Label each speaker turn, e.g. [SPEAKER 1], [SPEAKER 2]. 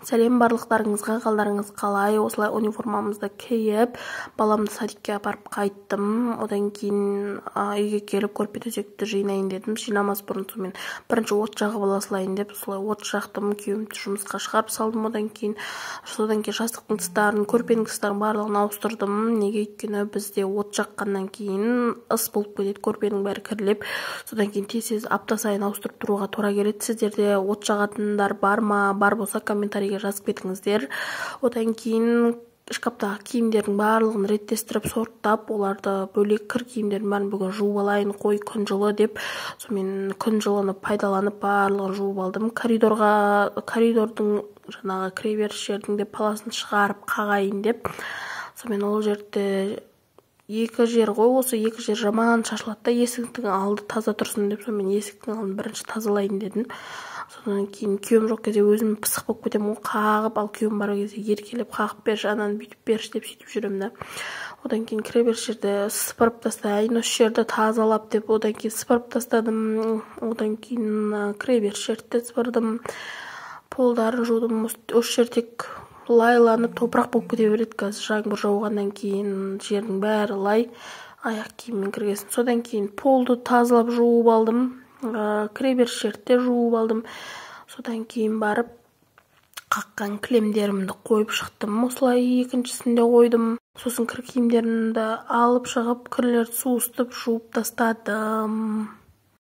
[SPEAKER 1] Сәлем барлықтарыңызға, қалдарыңыз қалай? Осылай униформамызды киіп, баламды садикке апарып қайттым. Одан кейін үйге келіп көрпе төсекті жинайын дедім. Жинамас бұрын сонымен бірінші от жағып ала салайын деп, солай от жақтым, күйеуімді жұмысқа шығарып салдым. Одан кейін содан кейін жастықтың тыстарын, көрпенің тыстарын барлығын ауыстырдым. Неге? Өйткені бізде от жаққаннан кейін ыс болып кетеді, көрпенің бәрі кірлеп. Содан кейін тез-тез апта сайын ауыстырып тұруға тура келеді. Сіздерде от жағатындар бар ма? Бар болса, комментарийге жазып кетіңіздер. Одан кейін шкафтағы киімдердің барлығын реттестіріп, сорттап, оларды бөлек, кір киімдердің бәрін бүгін жуып алайын, қой, күн жылы деп, сонымен күн жылыны пайдаланып барлығын жуып алдым. Коридорға, коридордың жаңағы кіреберіс жердің де паласын шығарып қағайын деп, сонымен ол жерде екі жер ғой, осы екі жер жаман шашылады да, есіктің алды таза тұрсын деп, сонымен есіктің алдын бірінші тазалайын дедім. Содан кейін күйеуім жоқ кезде өзім пысық болып кетемін ғой, қағып, ал күйеуім бар кезде еркелеп, қағып берші, ананы бүйтіп берші деп сөйтіп жүремін да. Одан кейін кіреберіс жерді сыпырып тастайын, осы жерді тазалап деп, одан кейін сыпырып тастадым. Одан кейін кіреберіс жерді де сыпырдым, полдарын жудым. Осы жер тек лайланып, топырақ болып кете береді. Қазір жаңбыр жауғаннан кейін жердің бәрі лай, аяқ киіммен кіргесін. Содан кейін полды тазалап жуып алдым, кіреберіс жерді де жуып алдым. Содан кейін барып қаққан кілемдерімді қойып шықтым, осылай екіншісін де қойдым. Сосын кір киімдерімді алып шығып, кірлерді су ысытып жуып тастадым.